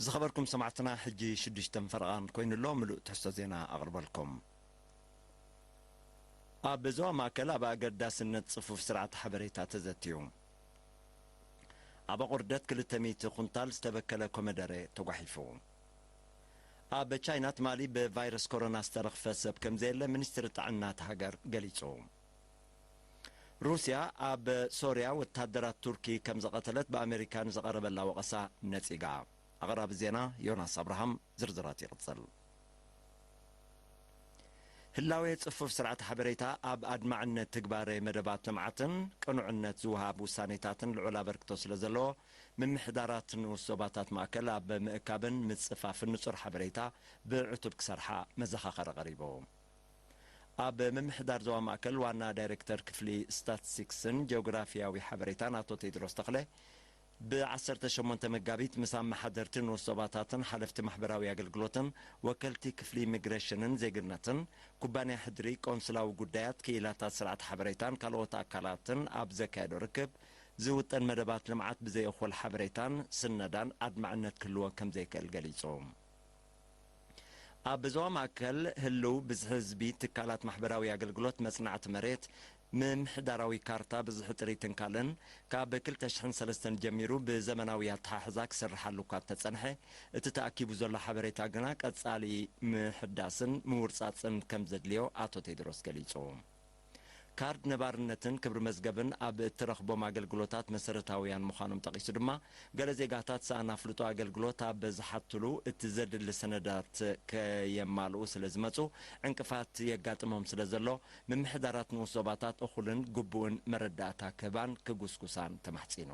ዝኸበርኩም ሰማዕትና፣ ሕጂ ሽዱሽተ ፈረቓ ኮይኑ ኣሎ። ምሉእ ትሕዝቶ ዜና ኣቕርበልኩም። ኣብ ዞባ ማእከል ኣብ ኣገዳስነት ጽፉፍ ስርዓት ሓበሬታ ተዘትዩ። ኣብ ኣቑርደት ክልተ ሚእቲ ኩንታል ዝተበከለ ኮመደረ ተጓሒፉ። ኣብ ቻይና ትማሊ ብቫይረስ ኮሮና ዝተረኽፈ ሰብ ከም ዘየለ ሚኒስትሪ ጥዕና እታ ሃገር ገሊጹ። ሩስያ ኣብ ሶርያ ወታደራት ቱርኪ ከም ዝቐተለት ብኣመሪካ ንዝቐረበላ ወቐሳ ነጺጋ። ኣቕራቢ ዜና ዮናስ ኣብርሃም። ዝርዝራት ይቕጽል። ህላዌ ጽፉፍ ስርዓት ሓበሬታ ኣብ ኣድማዕነት ትግባረ መደባት ልምዓትን ቅኑዕነት ዝወሃብ ውሳኔታትን ልዑል ኣበርክቶ ስለ ዘለዎ፣ ምምሕዳራት ንኡስ ዞባታት ማእከል ኣብ ምእካብን ምጽፋፍን ንጹር ሓበሬታ ብዕቱብ ክሰርሓ መዘኻኸሪ ቀሪቡ። ኣብ ምምሕዳር ዞባ ማእከል ዋና ዳይሬክተር ክፍሊ ስታትስቲክስን ጂኦግራፊያዊ ሓበሬታን ኣቶ ቴድሮስ ተኽለ፣ ብ ዓሰርተ ሸሞንተ መጋቢት ምስ ኣመሓደርቲ ንኡስ ዞባታትን ሓለፍቲ ማሕበራዊ ኣገልግሎትን፣ ወከልቲ ክፍሊ ኢሚግሬሽንን ዜግነትን፣ ኩባንያ ሕድሪ፣ ቆንስላዊ ጉዳያት፣ ክኢላታት ስርዓት ሓበሬታን ካልኦት ኣካላትን ኣብ ዘካየዶ ርክብ፣ ዝውጠን መደባት ልምዓት ብዘይ እኹል ሓበሬታን ስነዳን ኣድማዕነት ክህልዎ ከም ዘይክእል ገሊጹ። ኣብ ዞባ ማእከል ህልው ብዝሒ ህዝቢ፣ ትካላት ማሕበራዊ ኣገልግሎት፣ መጽናዕቲ መሬት፣ ምምሕዳራዊ ካርታ፣ ብዝሒ ጥሪትን ካልእን ካብ ክልተ ሽሕን ሰለስተን ጀሚሩ ብዘመናዊ ኣተሓሕዛ ክስርሓሉ እኳ እንተጸንሐ፣ እቲ ተኣኪቡ ዘሎ ሓበሬታ ግና ቀጻሊ ምሕዳስን ምውርጻጽን ከም ዘድልዮ ኣቶ ቴድሮስ ገሊጹ። ካርድ ነባርነትን ክብሪ መዝገብን ኣብ እትረኽቦም ኣገልግሎታት መሰረታውያን ምዃኖም ጠቒሱ ድማ፣ ገለ ዜጋታት ሰኣን ኣፍልጦ ኣገልግሎት ኣብ ዝሓትሉ እቲ ዘድሊ ሰነዳት ከየማልኡ ስለ ዝመጹ ዕንቅፋት የጋጥሞም ስለ ዘሎ፣ ምምሕዳራት ንኡስ ዞባታት እኹልን ግቡእን መረዳእታ ክህባን ክጉስጉሳን ተማሕጺኑ።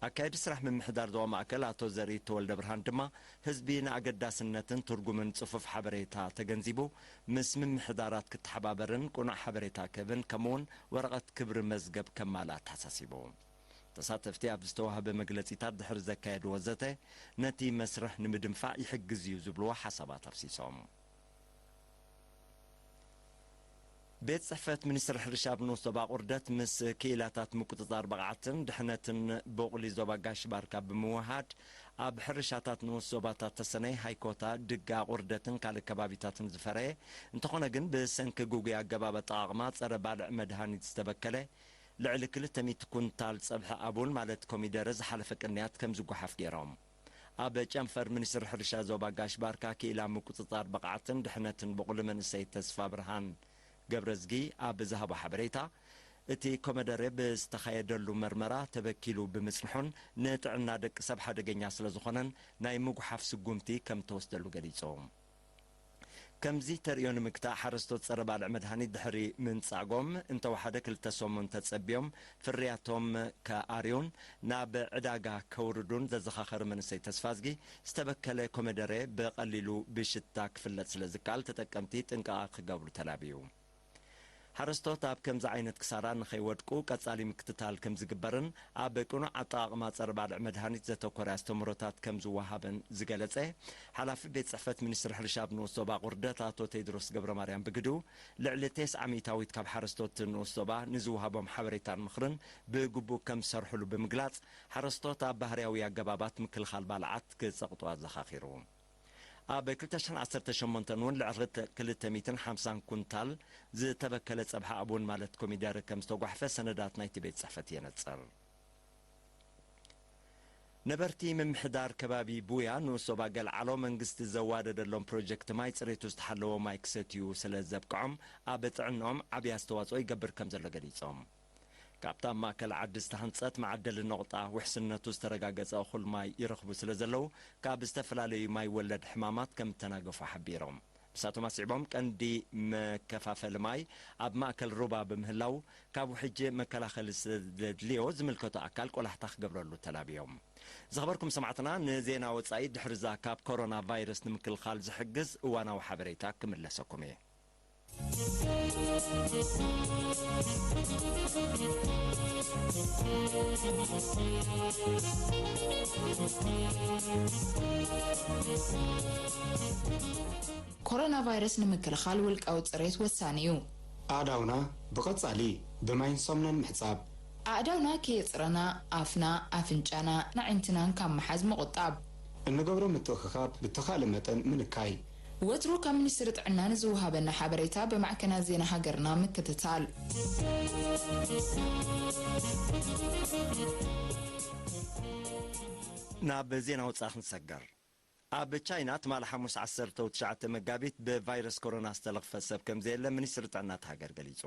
ኣካየዲ ስራሕ ምምሕዳር ዞባ ማእከል ኣቶ ዘርኢ ተወልደ ብርሃን ድማ፣ ህዝቢ ንኣገዳስነትን ትርጉምን ጽፉፍ ሓበሬታ ተገንዚቡ፣ ምስ ምምሕዳራት ክተሓባበርን ቅኑዕ ሓበሬታ ክህብን፣ ከምኡውን ወረቐት ክብሪ መዝገብ ከማልእ ኣተሓሳሲቡ። ተሳተፍቲ ኣብ ዝተዋህበ መግለጺታት ድሕሪ ዘካየድዎ ዘተ፣ ነቲ መስርሕ ንምድንፋዕ ይሕግዝ እዩ ዝብልዎ ሓሳባት ኣፍሲሶም። ቤት ጽሕፈት ሚኒስትሪ ሕርሻ ኣብ ንኡስ ዞባ ቁርደት ምስ ክኢላታት ምቁጽጻር ብቕዓትን ድሕነትን ቦቕሊ ዞባ ጋሽ ባርካ ብምውሃድ፣ ኣብ ሕርሻታት ንኡስ ዞባታት ተሰነይ፣ ሃይኮታ፣ ድጋ፣ ቁርደትን ካልእ ከባቢታትን ዝፈረየ እንተኾነ ግን፣ ብሰንኪ ግጉይ ኣገባብ ኣጠቓቕማ ጸረ ባልዕ መድሃኒት ዝተበከለ ልዕሊ ክልተ ሚእቲ ኩንታል ጸብሒ ኣቡን ማለት ኮሚደረ ዝሓለፈ ቅንያት ከም ዝጓሓፍ ገይሮም። ኣብ ጨንፈር ሚኒስትሪ ሕርሻ ዞባ ጋሽ ባርካ ክኢላ ምቁጽጻር ብቕዓትን ድሕነትን ብቑሊ መንእሰይ ተስፋ ብርሃን ገብረዝጊ ኣብ ዝሃቦ ሓበሬታ፣ እቲ ኮመደረ ብዝተኻየደሉ መርመራ ተበኪሉ ብምጽንሑን ንጥዕና ደቂ ሰብ ሓደገኛ ስለ ዝኾነን ናይ ምጉሓፍ ስጉምቲ ከም ተወስደሉ ገሊጹ። ከምዚ ተርእዮ ንምግታእ ሓረስቶት ጸረ ባልዕ መድሃኒት ድሕሪ ምንጻጎም እንተወሓደ ክልተ ሰሙን ተጸቢዮም ፍርያቶም ከኣርዩን ናብ ዕዳጋ ከውርዱን ዘዘኻኸሪ መንእሰይ ተስፋዝጊ፣ ዝተበከለ ኮመደረ ብቐሊሉ ብሽታ ክፍለጥ ስለ ዝከኣል ተጠቀምቲ ጥንቃቐ ክገብሩ ተላብዩ። ሓረስቶት ኣብ ከምዚ ዓይነት ክሳራ ንኸይወድቁ ቀጻሊ ምክትታል ከም ዝግበርን ኣብ ቅኑዕ ኣጠቓቕማ ጸረ ባልዕ መድሃኒት ዘተኮረ ኣስተምህሮታት ከም ዝወሃብን ዝገለጸ ሓላፊ ቤት ጽሕፈት ሚኒስትሪ ሕርሻ ኣብ ንኡስ ዞባ ቁርደት ኣቶ ቴድሮስ ገብረማርያም ብግዱ፣ ልዕሊ ተስዓ ሚእታዊት ካብ ሓረስቶት ንኡስ ዞባ ንዝወሃቦም ሓበሬታን ምኽርን ብግቡእ ከም ዝሰርሕሉ ብምግላጽ፣ ሓረስቶት ኣብ ባህርያዊ ኣገባባት ምክልኻል ባልዓት ክጸቕጡ ኣዘኻኺሩ። ኣብ ክልተ ሽሕን ዓሰርተ ሸሞንተን እውን ልዕሊ ክልተ ሚእትን ሓምሳን ኩንታል ዝተበከለ ጸብሒ ኣቡን ማለት ኮሚደረ ከም ዝተጓሕፈ ሰነዳት ናይቲ ቤት ጽሕፈት የነጽር። ነበርቲ ምምሕዳር ከባቢ ቡያ ንኡስ ዞባ ገልዓሎ መንግስቲ ዘዋደደሎም ፕሮጀክት ማይ ጽሬቱ ዝተሓለወ ማይ ክሰትዩ ስለ ዘብቅዖም ኣብ ጥዕንኦም ዓብዪ ኣስተዋጽኦ ይገብር ከም ዘሎ ገሊጾም። ካብታ ኣብ ማእከል ዓዲ ዝተሃንጸት መዓደሊ ነቑጣ ውሕስነቱ ዝተረጋገጸ እኹል ማይ ይረኽቡ ስለ ዘለዉ፣ ካብ ዝተፈላለዩ ማይ ወለድ ሕማማት ከም እተናገፉ ሓቢሮም። ንሳቶም ኣስዒቦም፣ ቀንዲ መከፋፈሊ ማይ ኣብ ማእከል ሩባ ብምህላዉ፣ ካብኡ ሕጂ መከላኸሊ ስለ ዘድልዮ ዝምልከቶ ኣካል ቆላሕታ ክገብረሉ ተላብዮም። ዝኸበርኩም ሰማዕትና፣ ንዜና ወጻኢ ድሕሪዛ ካብ ኮሮና ቫይረስ ንምክልኻል ዝሕግዝ እዋናዊ ሓበሬታ ክምለሰኩም እየ። ኮሮና ቫይረስ ንምክልኻል ውልቃዊ ጽሬት ወሳኒ እዩ። ኣእዳውና ብቐጻሊ ብማይን ሳሙናን ምሕጻብ። ኣእዳውና ከየጽረና፣ ኣፍና፣ ኣፍንጫና፣ ኣዒንትናን ካብ ምሓዝ ምቑጣብ። እንገብሮ ምትእኽኻብ ብተኻእለ መጠን ምንካይ። ወትሩ ካብ ሚኒስትሪ ጥዕና ንዝወሃበና ሓበሬታ ብማዕከናት ዜና ሃገርና ምክትታል። ናብ ዜና ወጻኢ ክንሰገር። ኣብ ቻይና ትማሊ ሓሙስ ዓሰርተ ትሽዓተ መጋቢት ብቫይረስ ኮሮና ዝተለኽፈ ሰብ ከም ዘየለ ሚኒስትሪ ጥዕና እታ ሃገር ገሊጹ።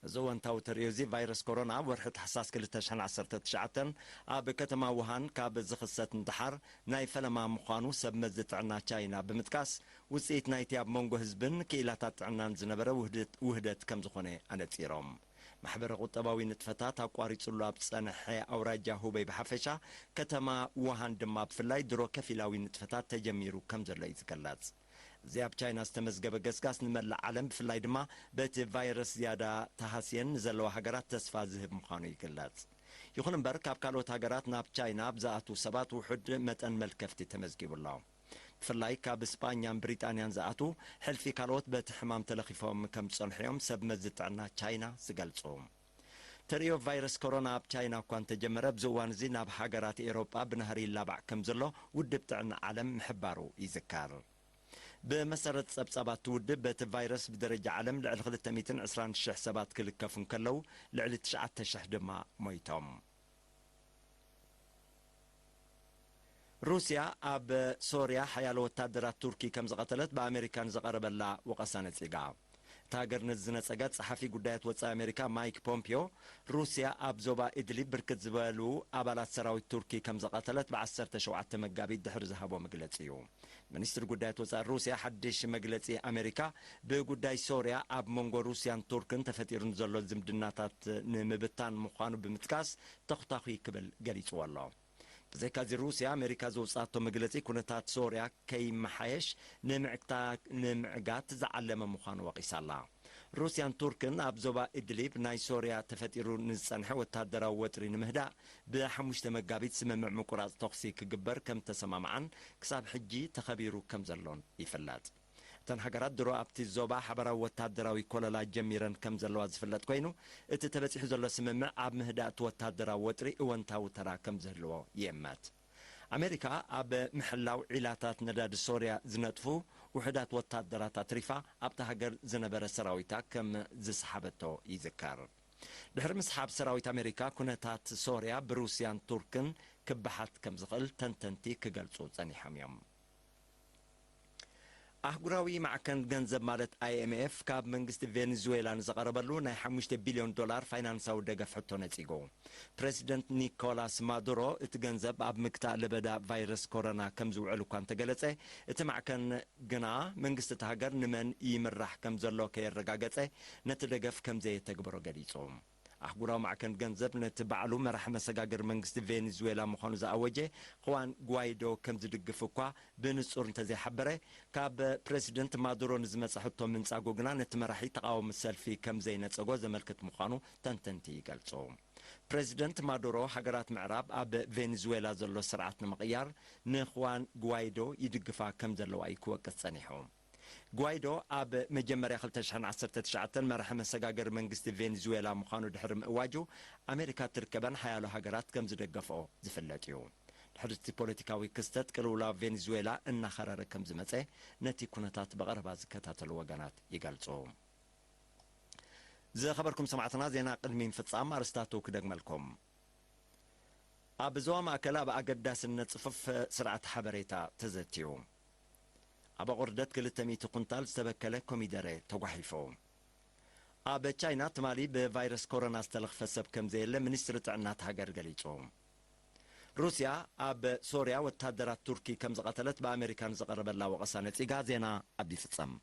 እዚ እወንታዊ ተርእዮ እዚ ቫይረስ ኮሮና ወርሒ ታሕሳስ ክልተ ሽሕን ዓሰርተ ትሽዓተን ኣብ ከተማ ውሃን ካብ ዝኽሰት ንደሓር ናይ ፈለማ ምዃኑ ሰብ መዚ ጥዕና ቻይና ብምጥቃስ፣ ውጽኢት ናይቲ ኣብ መንጎ ህዝብን ክኢላታት ጥዕናን ዝነበረ ውህደት፣ ውህደት ከም ዝኾነ ኣነጺሮም። ማሕበረ ቁጠባዊ ንጥፈታት ኣቋሪጹሉ ኣብ ዝጸንሐ ኣውራጃ ሁበይ ብሓፈሻ፣ ከተማ ውሃን ድማ ብፍላይ ድሮ ከፊላዊ ንጥፈታት ተጀሚሩ ከም ዘሎ እዩ ዝግለጽ። እዚ ኣብ ቻይና ዝተመዝገበ ገስጋስ ንመላእ ዓለም ብፍላይ ድማ በቲ ቫይረስ ዝያዳ ተሃስየን ንዘለዋ ሃገራት ተስፋ ዝህብ ምዃኑ ይግለጽ። ይኹን እምበር ካብ ካልኦት ሃገራት ናብ ቻይና ኣብ ዝኣትዉ ሰባት ውሑድ መጠን መልከፍቲ ተመዝጊቡ ኣሎ። ብፍላይ ካብ ስጳኛን ብሪጣንያን ዝኣትዉ ሕልፊ ካልኦት በቲ ሕማም ተለኺፎም ከም ዝጸንሑ እዮም ሰብ መዚ ጥዕና ቻይና ዝገልጹ። ተርእዮ ቫይረስ ኮሮና ኣብ ቻይና እኳ እንተጀመረ፣ ኣብዚ እዋን እዚ ናብ ሃገራት ኤውሮጳ ብናህሪ ይላባዕ ከም ዘሎ ውድብ ጥዕና ዓለም ምሕባሩ ይዝከር። ብመሰረት ጸብጻባት እቲ ውድብ፣ በቲ ቫይረስ ብደረጃ ዓለም ልዕሊ ክልተ ሚእትን ዕስራን ሽሕ ሰባት ክልከፉ እንከለዉ፣ ልዕሊ ትሽዓተ ሽሕ ድማ ሞይቶም። ሩስያ ኣብ ሶርያ ሓያሎ ወታደራት ቱርኪ ከም ዝቐተለት ብኣሜሪካ ንዝቐረበላ ወቐሳ ነጺጋ። እታ ሃገር ነዚ ዝነጸገ ጸሓፊ ጉዳያት ወጻኢ ኣሜሪካ ማይክ ፖምፒዮ፣ ሩስያ ኣብ ዞባ ኢድሊብ ብርክት ዝበሉ ኣባላት ሰራዊት ቱርኪ ከም ዝቐተለት ብዓሰርተ ሸውዓተ መጋቢት ድሕሪ ዝሃቦ መግለጺ እዩ። ሚኒስትሪ ጉዳያት ወጻኢ ሩስያ ሓድሽ መግለጺ ኣሜሪካ ብጉዳይ ሶርያ ኣብ መንጎ ሩስያን ቱርክን ተፈጢሩ ንዘሎ ዝምድናታት ንምብታን ምዃኑ ብምጥቃስ ተኹታኹይ ክብል ገሊጽዎ ኣሎ። ብዘይካዚ ሩስያ ኣሜሪካ ዘውጽኣቶ መግለጺ ኩነታት ሶርያ ከይመሓየሽ ንምዕግታ-፣ ንምዕጋት ዝዓለመ ምዃኑ ወቒሳ ኣላ። ሩስያን ቱርክን ኣብ ዞባ ኢድሊብ ናይ ሶርያ ተፈጢሩ ንዝጸንሐ ወታደራዊ ወጥሪ ንምህዳእ ብሓሙሽተ መጋቢት ስምምዕ ምቁራጽ ተኹሲ ክግበር ከም ተሰማምዓን ክሳብ ሕጂ ተኸቢሩ ከም ዘሎን ይፍለጥ። እተን ሃገራት ድሮ ኣብቲ ዞባ ሓበራዊ ወታደራዊ ኮለላ ጀሚረን ከም ዘለዋ ዝፍለጥ ኮይኑ፣ እቲ ተበጺሑ ዘሎ ስምምዕ ኣብ ምህዳእ እቲ ወታደራዊ ወጥሪ እወንታዊ ተራ ከም ዝህልዎ ይእመት። ኣሜሪካ ኣብ ምሕላው ዒላታት ነዳዲ ሶርያ ዝነጥፉ ውሑዳት ወታደራት ኣትሪፋ ኣብታ ሃገር ዝነበረ ሰራዊታ ከም ዝሰሓበቶ ይዝከር። ድሕሪ ምስሓብ ሰራዊት ኣሜሪካ፣ ኩነታት ሶርያ ብሩስያን ቱርክን ክበሓት ከም ዝኽእል ተንተንቲ ክገልጹ ጸኒሖም እዮም። ኣህጉራዊ ማዕከን ገንዘብ ማለት ኣይ ኤም ኤፍ ካብ መንግስቲ ቬኔዙዌላ ንዝቐረበሉ ናይ ሓሙሽተ ቢልዮን ዶላር ፋይናንሳዊ ደገፍ ሕቶ ነጺጉ። ፕረዚደንት ኒኮላስ ማዱሮ እቲ ገንዘብ ኣብ ምግታእ ለበዳ ቫይረስ ኮሮና ከም ዝውዕል እኳ እንተገለጸ፣ እቲ ማዕከን ግና መንግስቲ እታ ሃገር ንመን ይምራሕ ከም ዘሎ ከየረጋገጸ ነቲ ደገፍ ከም ዘየተግበሮ ገሊጹ። ኣህጉራዊ ማዕከን ገንዘብ ነቲ ባዕሉ መራሒ መሰጋገሪ መንግስቲ ቬኔዙዌላ ምዃኑ ዝኣወጀ ኹዋን ጓይዶ ከም ዝድግፍ እኳ ብንጹር እንተዘይሓበረ፣ ካብ ፕረዚደንት ማዱሮ ንዝመጸ ሕቶ ምንጻጉ ግና ነቲ መራሒ ተቓዋሚ ሰልፊ ከም ዘይነጸጎ ዘመልክት ምዃኑ ተንተንቲ ይገልጹ። ፕረዚደንት ማዱሮ ሃገራት ምዕራብ ኣብ ቬኔዙዌላ ዘሎ ስርዓት ንምቕያር ንኹዋን ጓይዶ ይድግፋ ከም ዘለዋ እዩ ክወቅስ ጸኒሑ። ጓይዶ ኣብ መጀመርያ ክልተ ሽሕን ዓሰርተ ትሽዓተን መራሒ መሰጋገሪ መንግስቲ ቬኔዙዌላ ምዃኑ ድሕሪ ምእዋጁ፣ ኣሜሪካ እትርከበን ሓያሎ ሃገራት ከም ዝደገፍኦ ዝፍለጥ እዩ። ድሕሪ እቲ ፖለቲካዊ ክስተት፣ ቅልውላው ቬኔዙዌላ እናኸረረ ከም ዝመጸ ነቲ ኩነታት ብቐረባ ዝከታተሉ ወገናት ይገልጹ። ዝኸበርኩም ሰማዕትና፣ ዜና ቅድሚ ምፍጻም ኣርስታቱ ክደግመልኩም። ኣብ ዞባ ማእከል ኣብ ኣገዳስነት ጽፉፍ ስርዓት ሓበሬታ ተዘትዩ። ኣብ ኣቑርደት ክልተ ሚእቲ ኩንታል ዝተበከለ ኮሚደረ ተጓሒፉ። ኣብ ቻይና ትማሊ ብቫይረስ ኮሮና ዝተለኽፈ ሰብ ከም ዘየለ ሚኒስትሪ ጥዕና እታ ሃገር ገሊጹ። ሩስያ ኣብ ሶርያ ወታደራት ቱርኪ ከም ዝቐተለት ብኣሜሪካ ንዝቐረበላ ወቐሳ ነጺጋ ዜና ኣብ ይፍጸም።